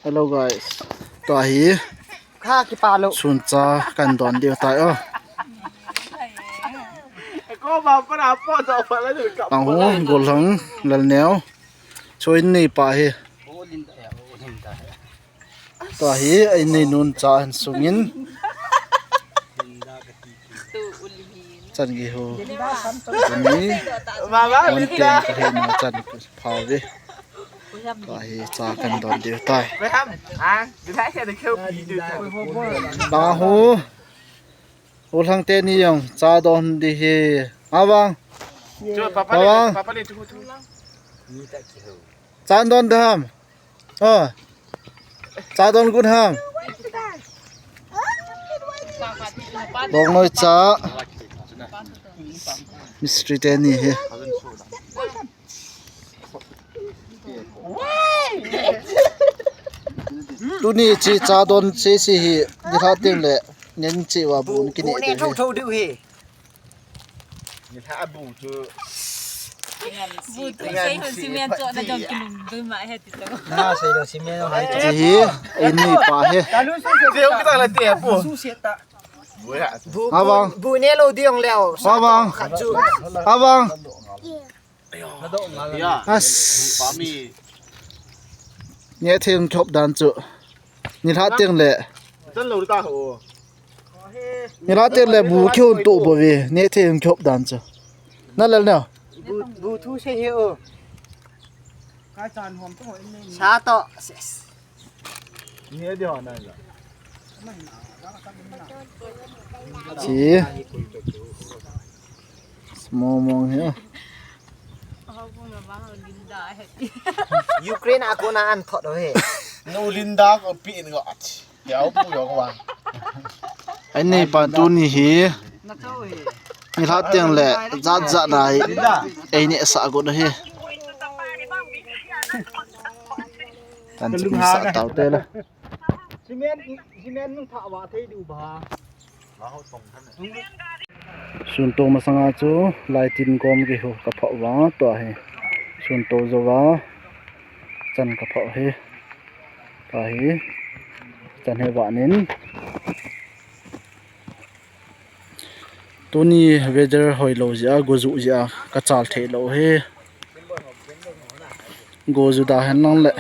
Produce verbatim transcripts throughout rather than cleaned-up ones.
Hello guys. Tua hi Kha kipalo. Suncha kan don diu tai o. Ko ba pa na po do pa la du ka. Ang hu Golhang Lalneo. Choi nei pa hi. Tua hi ei nei nun cha han sungin. Chan gi ho. Ni. Ba ba. An ten ka he na chan phave. Tua hi cha kan don diu tai. Ba hu. Ulhang teni jong cha don di hi. Avang. Avang. Cha don dam. Oh. Cha don gun ham. Bong noi cha. Mistri teni hi. Tuni chi cha don chi si hi, ni lha teng le, nen chi wa bu ni kini. Bu ne thou thou diu hi. Ni lha bu chu. Bu tu sei hon cement cho na jong kilum dui ma he ti to. Na sei lo cement hai. Chi hi, ei nei pa hi. Zeu kita la te po. Su se ta. Avang. Bu ne lo diong leo. Avang. Khat chu. Avang. As. Ni theng khop dan chu. Ni lha teng le. Ni lha teng le bu kyo to bo ve. Ni theng khop dan chu. Na lel na. Bu, bu thu se he o. Sa to. Ses. Chi. Small mong hi. Ukraine a kona an thot he. Nu Linda ko pi in go ach. Yau pu yau wa. Ei nei pa tuni hi. Ni lha teng le jat jat na hi. Ei nei sa go na hi. Tan chi sa tau te la. Cement, cement nung tha wa thei du ba. Sunto masanga chu laitin kom ki ho ka phah va tua hi. Sunto jo va chan ka phah hi. Tua hi chan he va nin. Tuni weather hoi lo jia, go ju jia, ka chal thei lo hi. Go ju da hen lang le.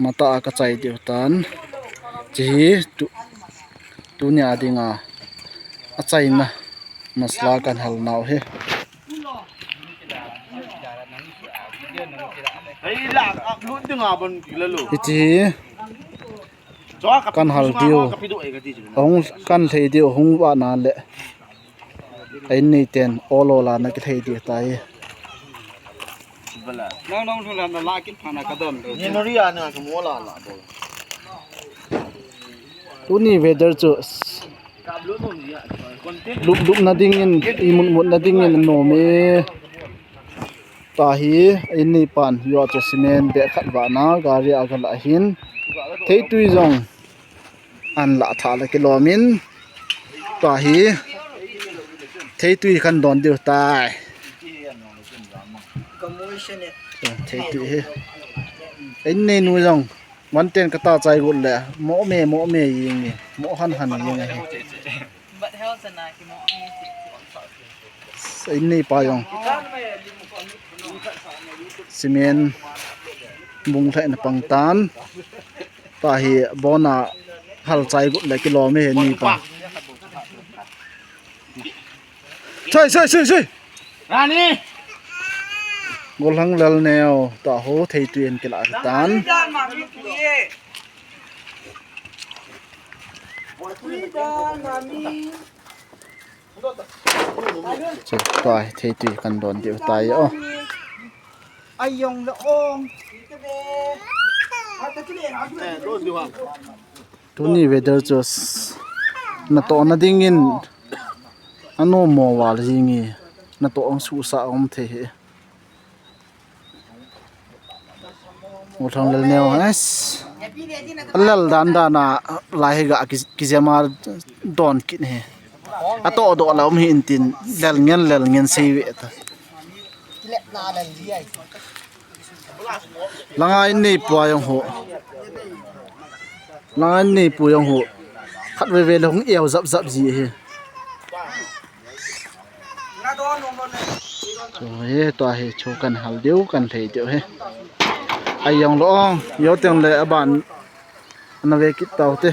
Mata a ka chai diu tan. Chi hi tu, tuni a dinga. A chaina. Masala kan hal nau hi. Ei la, a lut dinga bon ki la lo. Hiti hi. Kan hal diu. Hung kan thei diu, hung va na le. Ei nei ten, olo la na ki thei di tai. Nang nong thula na la ki phana ka don. Ni no ri a na ka mo la la do. Tuni weather chu lup lup na ding in, imut mut na ding in nom e. Tua hi, ei nei pan, yo chu cement bag khat va na, gari a ka la hin. Theitui jong. An la tha la kilom in. Tua hi. Theitui kan don diu tai. Theitui hi. Ei nei nu jong. Manten ka ta chai got le. Mo me, mo me ying e. Mo han han ying e. Ei nei pa jong. Cement bung lhai na pang tan. Tua hi bona hal chai got le kilom e ni pa. Chai, chai, chai, chai. Rani. Golhang Lalneo, tua ho theitui in kila tan. Che, tua hi theitui kan don diu tai o. Ayong la ong. Tuni weather chu s-, natoh na ding in anom mo val jing e, natoh ang susa um thei hi. Ulhang Lalneo, es. Lal dan dan a lai hi ga ki, kijema don kit hi. Atoh doh la um hi intin lal ngen lal ngen sei ve ta. Langa in neipu a jong ho. Langa in neipu jong ho. Khat veve le hung eu jap jap ji hi. Chu hi, tua hi chu kan hal diu, kan lhei diu hi. Ai jong lo ong, yo teng le aban. Ana ve kit tau te.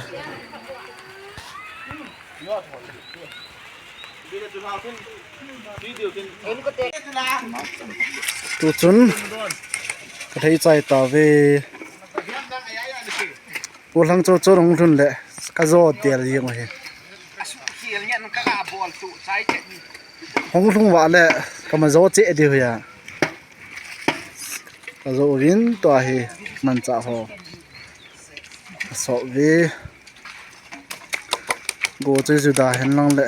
Tu chun ka thei chai ta ve. Pu Lhangchol chu hung lhun le ka jo tel jeng u hi. Hung lhung va le ka ma jo che diu hi a. Ka jo vin tua hi manchah ho. Ka so ve. Go chu juda hen lang le.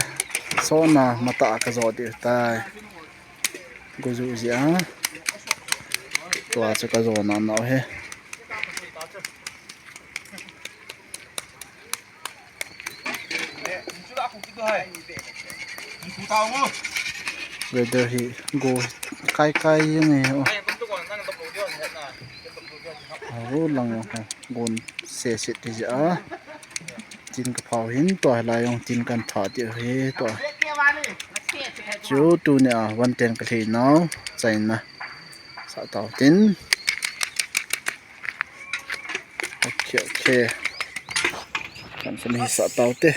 So na mata ka jo diu tai. Go ju ji a. Tua chu ka jo na nau hi. Weather hi go kai kai jeng e o. Aho lang ho gon se se ti ja. Tin ka phau hin tua lai jong tin kan pha ti hi tua. Chu tunia van ten ka lhei nau China. Sa tau tin. Okay, okay. Kan sa ni sa tau te.